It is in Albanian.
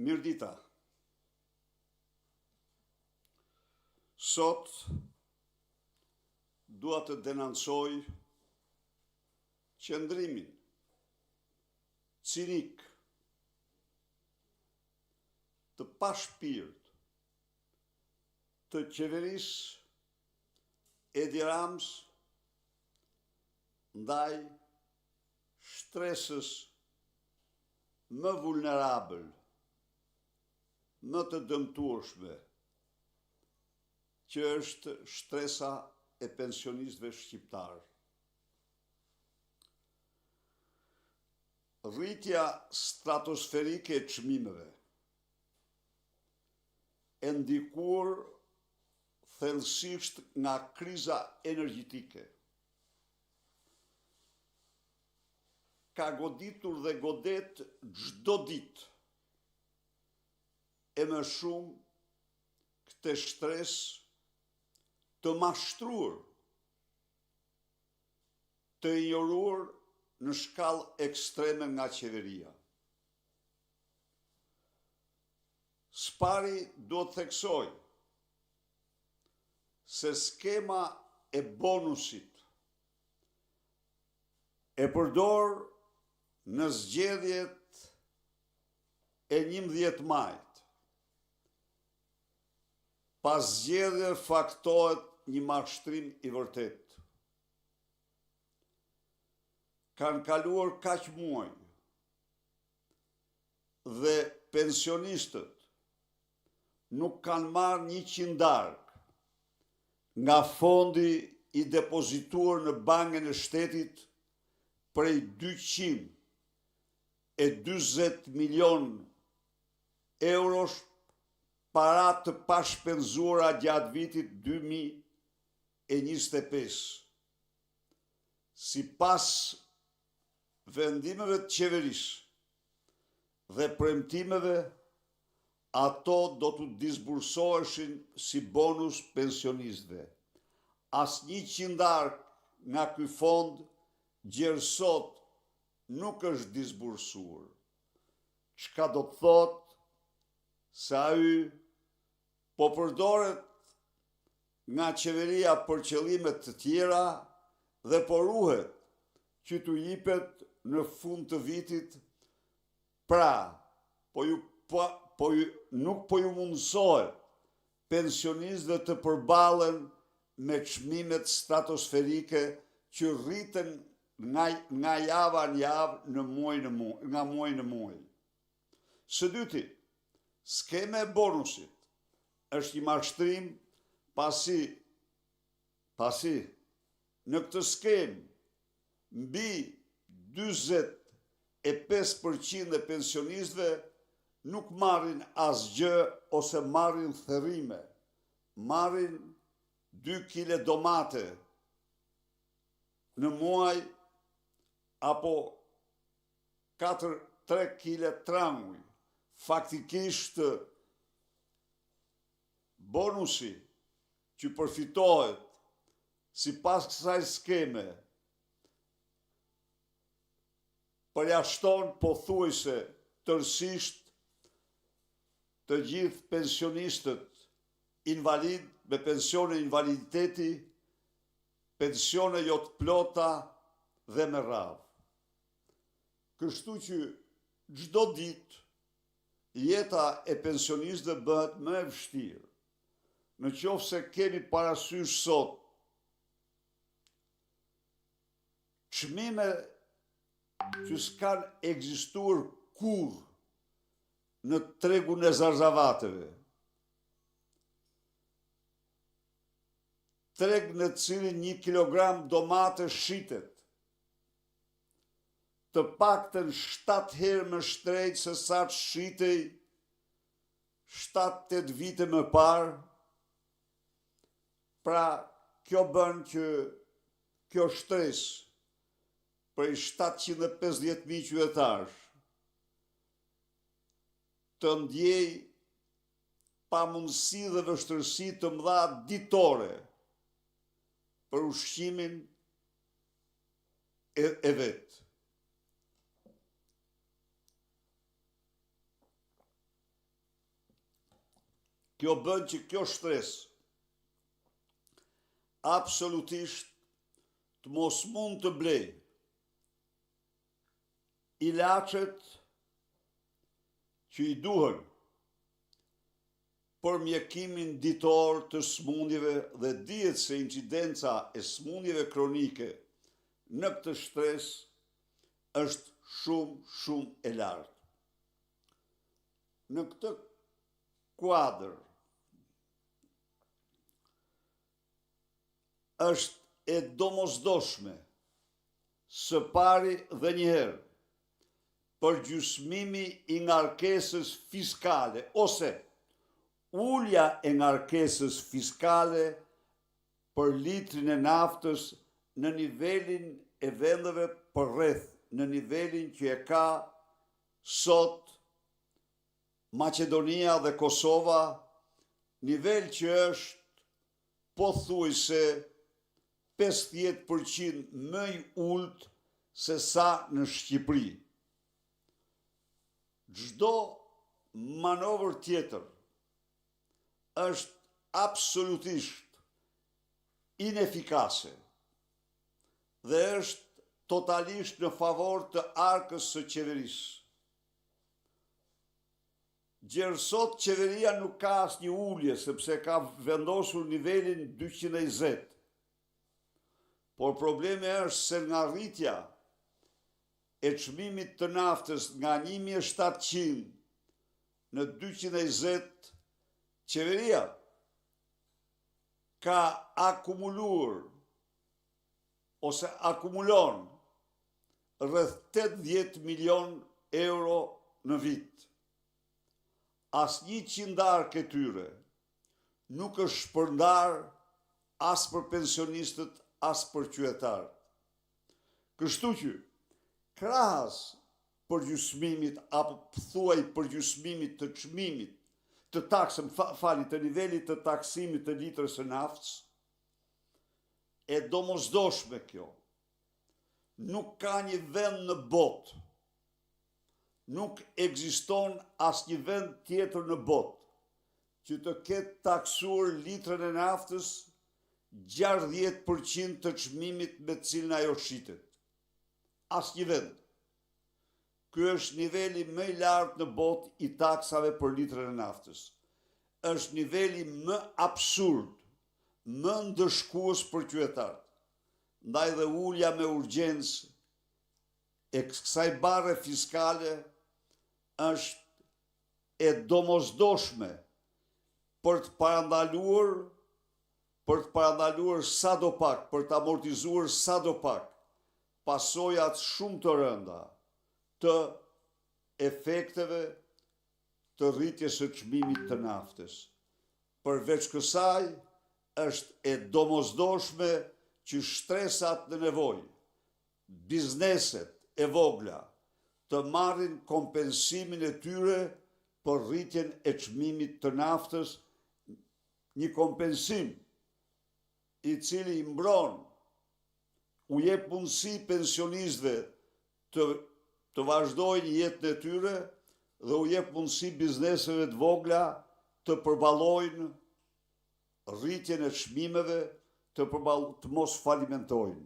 Mirëdita. Sot dua të denoncoj qëndrimin cinik të pashpirt të qeverisë Edi Ramës ndaj shtresës më vulnerabël, më të dëmtueshme, që është shtresa e pensionistëve shqiptarë. Rritja stratosferike e çmimeve, e ndikuar thellësisht nga kriza energjetike, ka goditur dhe godet çdo ditë e më shumë këtë shtresë të mashtruar, të injoruar në shkallë ekstreme nga qeveria. Së pari duhet të theksoj se skema e bonusit e përdorur në zgjedhjet e 11 majit. Pas zgjedhjeve faktohet një mashtrim i vërtetë. Kanë kaluar kaq muaj dhe pensionistët nuk kanë marrë një qindarkë nga fondi i depozituar në Bankën e Shtetit prej 240 milion eurosh para të pashpenzuara gjatë vitit 2025. Sipas vendimeve të qeverisë dhe premtimeve, ato do t'u disbursoheshin si bonus pensionistëve. Asnjë qindarkë nga ky fond gjer sot nuk është disbursuar, çka do të thotë se ai po përdoret nga qeveria për qëllime të tjera dhe po ruhet që t'u jipet në fund të vitit, pra po ju po, po ju, nuk po ju mundësohet pensionistëve të përballen me çmimet stratosferike që rriten nga, nga java në javë në muaj në muaj, nga muaj në muaj. Së dyti, skema e bonusit është një mashtrim pasi pasi në këtë skemë mbi 45% e pensionistëve nuk marrin asgjë ose marrin thërrime, marrin 2 kile domate në muaj apo 4 3 kile tranguj. Faktikisht bonusi që përfitohet sipas kësaj skeme përjashton pothuajse tërësisht të gjithë pensionistët invalid me pensione invaliditeti, pensione jo të plota dhe me radhë. Kështu që çdo ditë jeta e pensionistëve bëhet më e vështirë. Në qoftë se kemi parasysh sot çmime që s'kanë ekzistuar kurrë në tregun e zarzavateve, treg në të cilin një kilogram domate shitet, të paktën 7 herë më shtrenjtë se sa të shitej 7-8 vite më parë, pra kjo bën që kjo shtresë prej 750.000 qytetarësh të ndjej pamundësi dhe vështirësi të mëdha ditore për ushqimin e, e vet. Kjo bën që kjo shtresë absolutisht të mos mund të blejë ilaçet që i duhen për mjekimin ditor të sëmundjeve dhe dihet se incidenca e sëmundjeve kronike në këtë shtresë është shumë shumë e lartë. Në këtë kuadër është e domosdoshme së pari dhe njëherë përgjysmimi i ngarkesës fiskale ose ulja e ngarkesës fiskale për litrin e naftës në nivelin e vendeve përreth, në nivelin që e ka sot Maqedonia dhe Kosova, nivel që është pothuajse 50% më i ulët se sa në Shqipëri. Çdo manovër tjetër është absolutisht inefikase dhe është totalisht në favor të arkës së qeverisë. Gjer sot qeveria nuk ka asnjë ulje sepse ka vendosur nivelin 220. Por problemi është se nga rritja e çmimit të naftës nga 1700 në 220, qeveria ka akumuluar ose akumulon rreth 80 milion euro në vit. Asnjë qindarkë e tyre nuk është shpërndarë as për pensionistët, as për qytetarët. Kështu që, krahas përgjysmimit apo thuaj përgjysmimit të çmimit të taksës, falni, të nivelit të taksimit të litrës së naftës, e domosdoshme kjo. Nuk ka një vend në botë, nuk ekziston asnjë vend tjetër në botë që të ketë taksuar litrën e naftës 60% të çmimit me të cilin ajo shitet. Asnjë vend. Ky është niveli më i lartë në botë i taksave për litrën e naftës. Është niveli më absurd, më ndëshkues për qytetarët. Ndaj dhe ulja me urgjencë e kësaj barre fiskale është e domosdoshme për të parandaluar për të parandaluar sado pak, për të amortizuar sado pak pasojat shumë të rënda të efekteve të rritjes së çmimit të naftës. Përveç kësaj, është e domosdoshme që shtresat në nevojë, bizneset e vogla, të marrin kompensimin e tyre për rritjen e çmimit të naftës, një kompensim i cili i mbron, u jep mundësi pensionistëve të të vazhdojnë jetën e tyre dhe u jep mundësi bizneseve të vogla të përballojnë rritjen e çmimeve, të përball të mos falimentojnë.